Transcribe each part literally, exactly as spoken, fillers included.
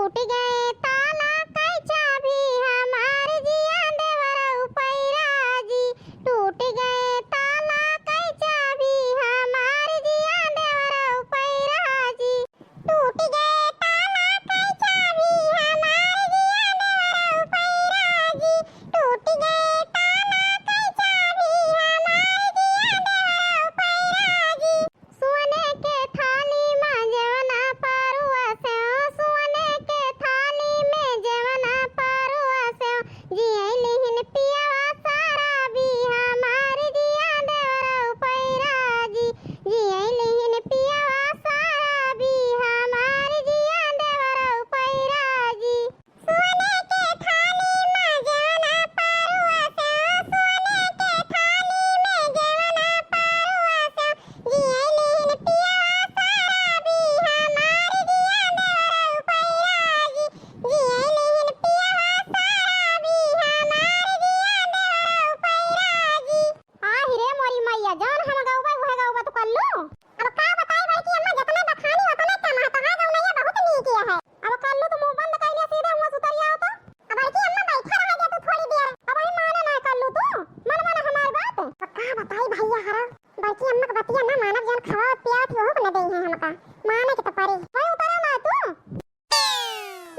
टूट गए ताला कै चाबी हमार जिया देवरऊ पैरा जी, टूट गए ताला कै चाबी हमार जिया देवरऊ पैरा जी, टूट गए ताला कै चाबी हमार जिया देवरऊ पैरा जी, टूट गए ताला कै चाबी हमार जिया देवरऊ पैरा जी। सोने के थाली मा जेवना परुआ से, सोने के थाली में जेवना परुआ से, जियलिहिन पियवा शराबी हमार जिया देवरऊ पैरा जी, जियलिहिन पियवा शराबी हमार जिया देवरऊ पैरा जी। सोने के थाली मा जेवना परुआ से, सोने के थाली में जेवना परुआ से, जियलिहिन पियवा शराबी हमार जिया देवरऊ पैरा जी, जियलिहिन पियवा शराबी हमार जिया देवरऊ पैरा जी। आहि रे मोरी मैया, जौन हम गउबे उहे गउबे तू कल्लू। अब का बताई बड़की अम्मा, जतना बखानी ओतने कम है, तोहार गउनैया बहुत नीक है। अब कल्लू तू मुंह बंद कइले सीधे हुआं से उतरि आओ तो। अब बड़की अम्मा बैठा रहे दे तू थोड़ी देर, अब ही माने ना कल्लू तू, मन मन हमार बात। अब का बताई भैया हरा, बड़की अम्मा के बतिया ना मानब, जौन खवावत पियावत ओहू के न देई है हमका, माने के तो पड़ी। भाई उतरा ना तू।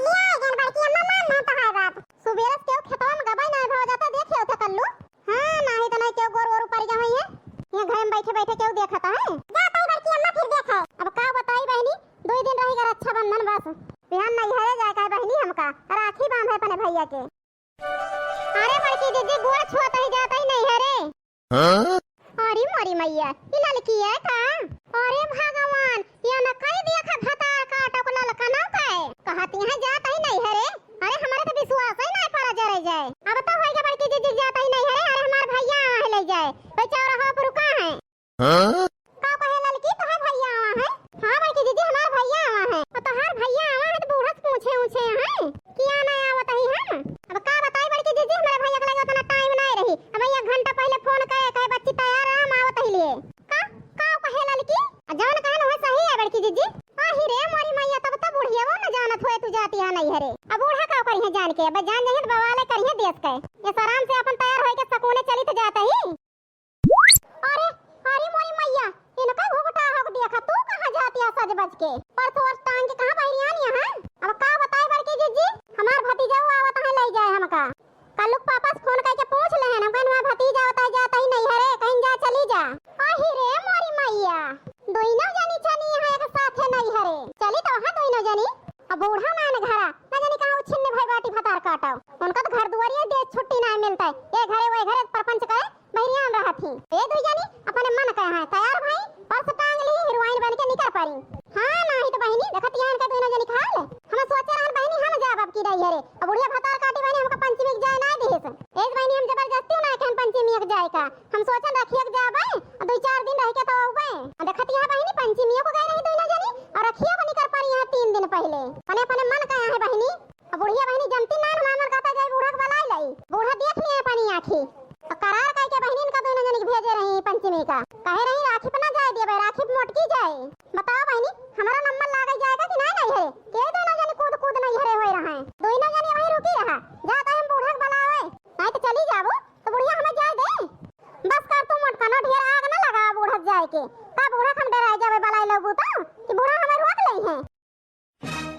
लिया गन बड़की अम्मा, मान ना तोहार बात। सुबेरे से केहू खेतवा में गबई ना भवा जाता, देखे होते कल्लू। हाँ, नाही तो नाही केहू गोरू ओरू परि गए होइहैं। यहाँ घर में बैठे बैठे केहू देखता है। जा तई बड़की अम्मा फिर देखे। अब का बताई बहिनी, दुई दिन रहि गए रक्षाबंधन बस। बिहान नैहरे जाए का है बहिनी हमका, राखी बांधे अपने भैया के। अरे बड़की दीदी, गोड़ छुअत ही जात ही नैहरे। हाँ? अरे मोरी मैया, ई ललकी है का? अरे भगवान, ये न कई देखा भतार काटो को ललका न का है? कहती है जात ही नैहरे। अरे हमारे तो विश्वास ही ना पड़ा जरे जाए। अब तो होइगा बड़की दीदी जात ही नैहरे, अरे हमार भैया आवा है ले जाए। भाई चौराहा पर रुका है। हाँ? का कहे ललकी, तोहार भैया आवा है? हाँ बड़की दीदी, हमार भैया आवा है। और तोहार भैया आवा है तो बूढ़ा से पूछे ऊछे हैं कि आ ना आवत ही हम। अब का बताई बड़की दीदी, हमारे भैया के लगे उतना टाइम नहीं रही। अब एक घंटा पहले फोन करे, कहे बच्ची तैयार है, हम आवत ही लिए। का, का कहे ललकी? आ जवन कहन वह सही है बड़की दीदी। आही रे मोरी मैया, तब तो बुढ़िया वो न जानत होए तू जाती है नैहरे। अब बूढ़ा का करिहे जान के, अब जान जाइए तो बवाले करिहे देश के। ये आराम से अपन तैयार होए के सकुने चली तो जाता ही। अरे, अरे मोरी मैया, इनका घुघटा होक देखा, तू कहाँ जाती है सज बज के? पर्स वर्स टांग के कहाँ बहरियान यहाँ? अब का बताई बड़की जीजी, हमार भतीजा वो आवत है ले जाए हमका। कल्लू के पापा से फोन करके पूछ ले हैं, हम कहन वहाँ भतीजा आवत है, जाता ही नैहरे, कहीं जा चली जा। आही रे मोरी मैया, दोनों जनी चली यहाँ एक साथे नैहरे। चली तो वहाँ दोनों जनी, अब बूढ़ा ना न घरा, ना जानी कहाँ उछिन्न भई बाटी भतार काटो। उनका तो घर दुआरिये दे छुट्टी ना मिलता है, ये घरे वही घरे परपंच करे, बहरियान रहत ही। ए दुई जनी अपने मन कहे हैं, तैयार भई, पर्स टांग ली, हीरोइन बन के निकर पड़ी। हाँ, नाही तो बहिनी, देखत यहाँ इनका दोनों जनी खाल। हम सोचे रहन बहिनी, हम जाब अब की रही है रे। अब बुढ़िया भतार काटी बहिनी, हमका पंचमी के जाए ना दिहिस। ए बहिनी, हम जबरदस्ती ना कहन पंचमी के जाए का। हम सोचन रखिए के जाबे, अब दुई चार दिन रह के तो अउबे। अब देखत यहाँ बहिनी, पंचमियों को गए रही दोनों जनी, और रखिए को निकर पड़ी यहाँ तीन दिन पहले। अपने, अपने मन कहे हैं बहिनी। अब बुढ़िया बहिनी जनती ना, हमार मन कहता जाई बूढ़ा के बलाई लाई। बूढ़ा देख लिए अपनी आँखी। अब करार कई के बहिनी इनका दोनों जनी के भेजे रही पंचमी का। कहे रही राखी पे ना जाए दिए, राखी पे मोटकी जाए। बताओ बहिनी, हमारा नंबर लागे जाएगा कि नहीं, नहीं है? के दोनों जनी कूद कूद नैहरे होए रहा है। दोनों जनी वहीं रुकी रहा। जा तो हम बूढ़ा के बलावे। नहीं तो चली जाबो, तो बुढ़िया हमें जाए दे। बस कर तू मोटका, ना ढेर आग ना लगा बूढ़ा के जाए के। का बूढ़ा के हम डराए जाबे बलाई लेबू तो? कि बूढ़ा हमें रोक ले हैं?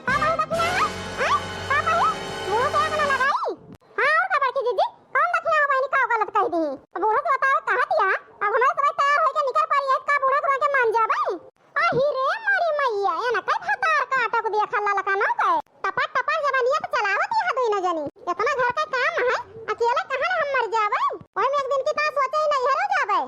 का कहे दखिना है? हैं? का कहे? मुंह से आग ना लगाई। हाँ, और का बड़की जीजी? कौन दखिना हो बहिनी, का गलत कह दी? अब बूढ़ा से बताओ, कहा दिया? अब हमारे समय तैयार होके निकल पड़ी है, का बूढ़ा के रोके मान जाबे? आही रे मोरी मैया, एना कई भतार काटो को देखा ललका ना कहे। टपर टपर जबनिया तो चलावत यहाँ दोनों जनी। इतना घर का काम है, अकेले कहाँ ले हम मर जाबे? वही में एक दिन की तो सोचे ही नहीं है, रो जाबे।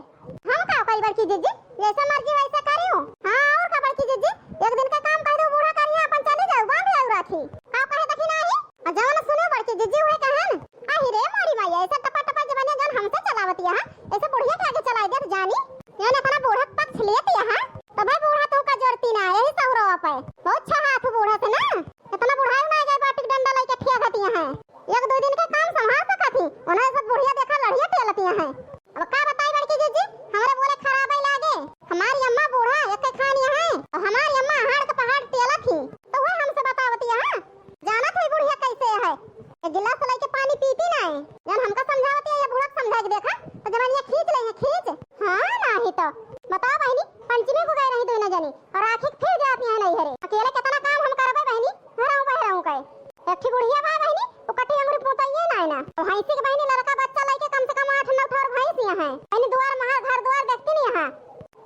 हम का करी बड़की जीजी, जैसे मर्जी वैसे करियो। हाँ, और का बड़की जीजी, एक दिन का काम कह दो, बूढ़ा करिए, अपन चली जाओ, बांध जाओ राखी। का कहे दखिना ही? और जवन सुनो बड़की जीजी, वही कहन। आही रे मोरी माई, ऐसे टपा टपा जमाने जौन हमसे चलावत यहाँ, ऐसे बुढ़िया के आगे चलाई देत जानी। जौन अपना बूढ़ा के पक्ष लेत यहाँ, तो भाई बूढ़ा तू का जोड़ती ना, यही सहुरो पे। बहुत अच्छा हाथ बूढ़ा से ना। इतना बुढ़ाई ना गए बाटिक डंडा लेके ठिया खाती हैं। एक दो दिन के काम संभाल सकत ही। उन्हें सब बुढ़िया देखा लड़िया टेलती हैं। अब का बताई बड़की जीजी, हमारे बोले खराब ही लागे। हमारी अम्मा बूढ़ा एक खान यहाँ है, और हमारी अम्मा हाड़ के पहाड़ टेलत ही। तो वह हमसे बतावती है, हाँ? जा गिलास से लइके पानी पीती नाहीं। जौन हमका समझावत है, ये बूढ़ा के समझाइ के देखा, तो जबानिया खींच लेइहैं, खींच। हाँ, नाहीं तो। बताओ बहिनी, पंचमी को गए रही दुइनो जनी, और राखी के फिर जाती हैं नैहरे। अकेले कितना काम हम करबे बहिनी, घरहूँ बहरहूँ के। एक ठे बुढ़िया बा बहिनी, वो कटी अंगुरी पोतइये नाहीं ना। और भैंसी के बहिनी लड़का बच्चा लइके कम से कम आठ नौ ठौर भैंस यहाँ है। बहिनी दुआर महार घर दुआर देखती नहीं यहाँ।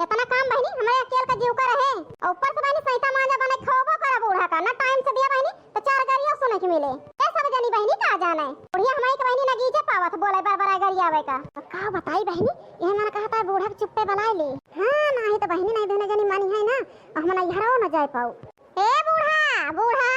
इतना काम बहिनी हमरे अकेल का जीव का रहे। और ऊपर से बहिनी सैता मांजा बने खवाबो करा बूढ़ा का, ना टाइम से दिया बहिनी तो चार गालियों सुने के मिले। ए सब जनी बहिनी का जाने, बुढ़िया हमरे के बहिनी ना गीजे पावत बोले बरबराए गरियावे का। तो का बताई बहिनी, ये मन कहता है बूढ़ा के चुप्पे बलाए ली। हाँ, नाहीं तो बहिनी नाहीं दुइनो जनी मानी है ना, और हम नैहरो न जाए पाऊ। ए बूढ़ा, बूढ़ा,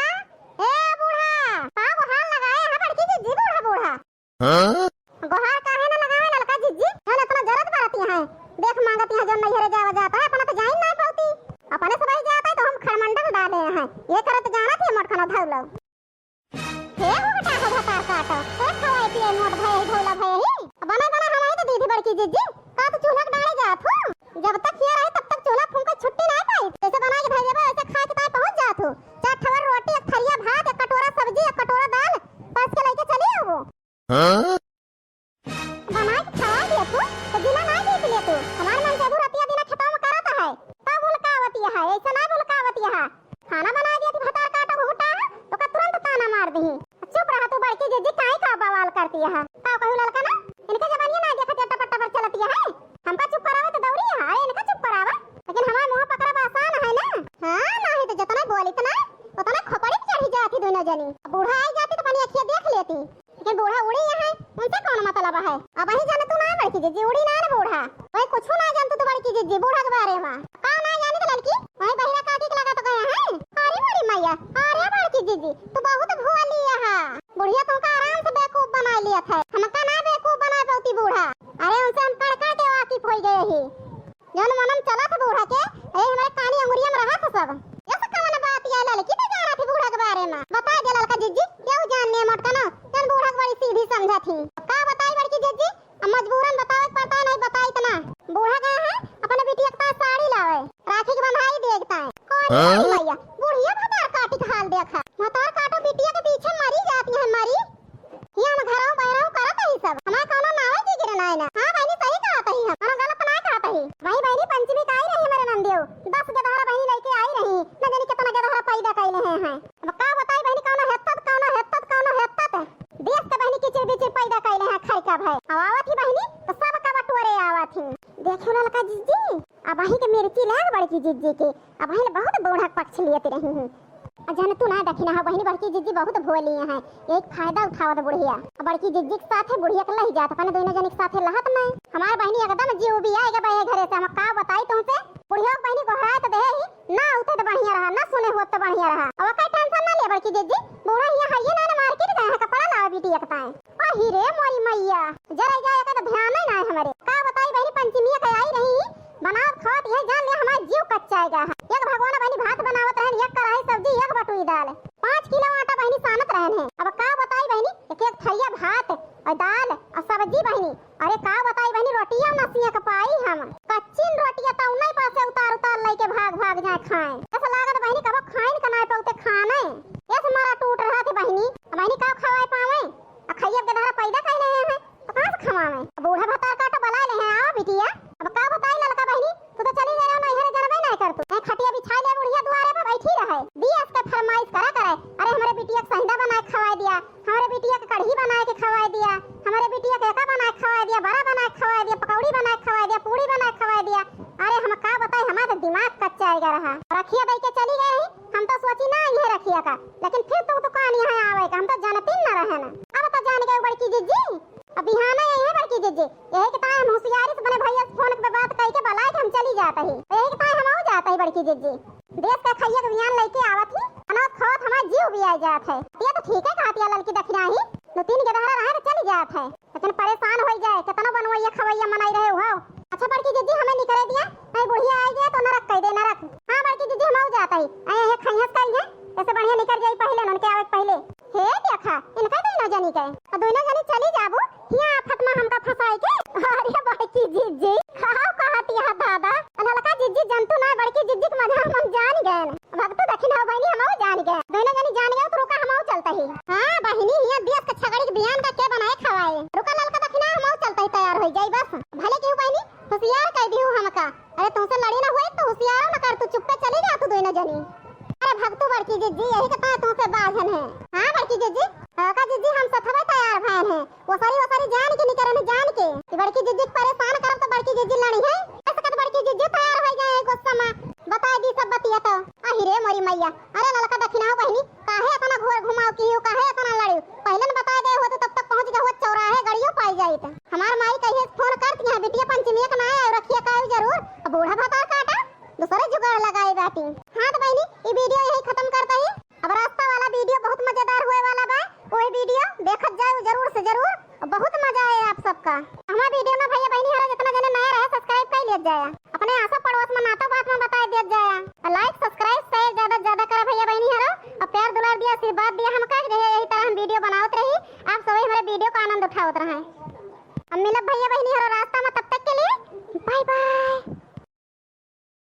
ए बूढ़ा, का गोहार लगाए है बड़की जिज्जी बूढ़ा, बूढ़ा? हाँ? गोहार काहे न लगावे ललका जिज्जी? जौन इतना जरत बरत यहाँ है, देख मांगत यहाँ जौन नैहरे जावा जाता है, अपना तो जाइन ना पौती, अपने सब ही जाता है तो हम खरमंडल डाले हैं, ये करत जाना थी मोटकनो धौलो। हे घुघटा हो भतार काटो, हे खवाए पिए मोट भए ही धौला भए ही। बना बना हमारे तो दीदी बड़की जिज्जी, का तू चूल्हा के डाले जात हो? जब तक हिया रहे तब तक चूल्हा फूंके छुट्टी ना पाई। जैसे बना के धर देबो, वैसे खा के ताई पहुंच जात हो। चार ठवर रोटी, एक थरिया भात, एक कटोरा सब्जी, एक कटोरा दाल, परस के लेके चली आओ। हाँ? बना के खवा दिया तू, तो जिला ना जीत ले तू। हमार मन से अधू रतिया दिना खेतवा में करत है। तब उलकावती है, ऐसे ना उलकावती है। खाना बना दिया थी भतार काटो घुघटा, तो का तुरंत ताना मार दी। चुप रहा तू बड़की जिज्जी, काहे का बवाल करती है? का कहू ललका ना, इनके जबानिया ना देखत टपर टपर चलती है। हमका चुप करावे तो दौरी है, अरे इनका चुप करावा। लेकिन हमार मुंह पकड़ा आसान है ना। हाँ, नाहीं तो जितना बोली इतना, उतना खोपड़ी पे चढ़ी जाती दुइनो जनी। बूढ़ा आई जाती तो अपनी अखिया देख लेती। लेकिन बूढ़ा उड़ी यहाँ है, उनसे कौन मतलब है? अब वही जाने तू ना बड़की जिज्जी, उड़ी ना ना बूढ़ा। वही कुछ ना जानतू तू बड़की जिज्जी, बूढ़ा के बारे में। का ना जानी तो लड़की, वही बहिरा काकी के लगा तो गया है। अरे मोरी मैया, अरे बड़की जिज्जी, तू बहुत भोली है। बुढ़िया तुमका आराम से बेवकूफ बना लिया था, हमका ना बेवकूफ बना पौती बूढ़ा। अरे उनसे हम कड़ कड़ के वाकिफ हो गए ही। जौन मनम चलत बूढ़ा के, ए हमरे कानी अंगुरिया में रहत सब। यस कवन बात या ललकी तो जानत ही बूढ़ा के बारे में। बताइ दे ललका जिज्जी, केहू जान ले मोटकनो, जौन बूढ़ा के बड़ी सीधी समझत ही। का बताई बड़की जिज्जी, अब मजबूरन बतावे के पड़ता है, नहीं बताई इतना। बूढ़ा गया है, अपने बिटिया के पास साड़ी लावे, राखी के बंधाई दे के ताए। अरे हाँ? मैया, बुढ़िया भतार काटी के हाल देखा। भतार काटो बिटिया के पीछे मरी जाती है, मरी। ये हम घरऊ बहरऊ करत ही सब। हमार कौनो नावे की गिरनाई ना। हाँ बहिनी, सही कहत ही हम। हम गलत ना कहत ही। वही बहिनी पंचमी का आई रही हमारे नंदियो। दस गदहरा बहिनी लेके आई रही। न जानी कितना गदहरा पैदा कैले हैं, हैं। अब का बताई बहिनी, कौनो हेतत, कौनो हेतत, कौनो हेतत। देश के बहिनी किचिर बिचिर पैदा कैले हैं, खाई का भाई। अब आवत ही बहिनी, तो सब का बटोरे आवत ही। देखो ललका जिज्जी, अब वहीं के मिर्ची लाग बड़की जिज्जी के। अब वहीं बहुत बूढ़ा पक्ष लियत रही हैं। आ जाने तू ना दखिना हो बहिनी, बड़की जिज्जी बहुत भोली हैं, एक फायदा उठावत बुढ़िया। आ बड़की जिज्जी के साथे बुढ़िया के लही जात, अपने दोनों जने के साथे लहत नहीं। हमार बहिनी एकदम जीव बिया, एक बहे घरे से हम का बताई तुमसे। बुढ़िया के बहिनी गोहराए तो देहे ही, ना उठे तो बढ़िया रहा, ना सुने होत तो बढ़िया रहा। अब कई टेंशन ना ले बड़की जिज्जी, बूढ़ा हिया हइये ना, ना मार्केट गए हैं कपड़ा लावे बिटिया के ताए। अही रे मोरी मैया, जरा जाए का तो ध्यान ही ना है हमारे। का बताई बहिनी, पंचमिया के आई रही, बनावत खावत यह जान ले हमार जीव कच्चाए गया है। एक भगोना बहिनी भात बनावत रहन, एक कढ़ाई सब्जी, एक बटुई दाल, पाँच किलो आटा बहिनी सानत रहन है। अब का बताई बहिनी, एक एक थरिया भात और दाल और सब्जी बहिनी। अरे का बताई बहिनी, रोटिया ना सियक पाई हम, कच्चिन रोटिया तो उन्हीं पासे उतार उतार लेके भाग भाग जाए खाए। ऐसा लागत बहिनी कबो खाइन का ना पौते खाने, ऐसे मरा टूट रहा थे बहिनी। बहिनी का खवाए पावे, आ खइया के धारा पैदा कैले हैं। तो कहाँ से खवावे? अब बूढ़ा भतार काटो बलाए ले हैं, आओ बिटिया। अब का बताई ललका बहिनी, तू तो चली गई रहो नैहरे, जनबे नहीं कर तू। ए खटिया बिछाई ले बुढ़िया दुआरे पे बैठी रहे। दियस के फरमाइश करा करे, अरे हमरे बिटिया के सहिंदा बनाए खवाए दिया, हमरे बिटिया के कढ़ी बनाए के खवाए दिया, हमरे बिटिया के एका बनाए खवाए दिया, बड़ा बनाए खवाए दिया, पकौड़ी बनाए खवाए दिया, पूड़ी बनाए खवाए दिया। अरे हम का बताई, हमारा तो दिमाग कच्चा आएगा रहा। रखिया दे के चली गई रही, हम तो सोची ना ये रखिया का, लेकिन फिर तू दुकान यहाँ आवे का, हम तो जानती न रहे ना। अब तो जान गए बड़की जिज्जी। अब बिहाने यही है बड़की जिज्जी, यही के ताए हम होशियारी से अपने भैया से फोन पे बात करके बलाए कि हम चली जात ही, यही के ताए हम हो जात ही बड़की जिज्जी। देश का खैया के बियान लेके आवत ही, अनाज खावत हमार जीव बिया जात है। ये तो ठीक है कहत या ललकी दखिना ही, दो तीन गदहरा रहे तो चली जात है, लेकिन परेशान हो जाए, कितनो बनवैया खवैया मनाई रहे हो। अच्छा बड़की जिज्जी हमें निकले दिया, नहीं बुढ़िया आई गया तो नरक कह दे नरक। हाँ बड़की जिज्जी हम हो जात ही, अरे ये खैहस करी है, ऐसे बढ़िया निकल जाई पहले, उनके आवे के पहले। हे देखा, इनका दोनों जनी के। आ दोनों जनी चली जाबू, हियाँ आफत में हमका फंसाई के। अरे बड़की जिज्जी, खाओ कहत यहाँ दादा। आ ललका जिज्जी जंतु ना, बड़की जिज्जी के मजा हम, हम जान गए। अब तो दखिन हो बहिनी, हम जान गए। दोनों जनी जान गए, तो रुका हम चलता ही। हाँ बहिनी, हियाँ दियस के ये हम कह रहे, यही तरह हम video बनावत रही, आप सभी हमारे video का आनंद उठावत रहें। अब मिलब भैया बहिनी हरो रास्ता में, तब तक के लिए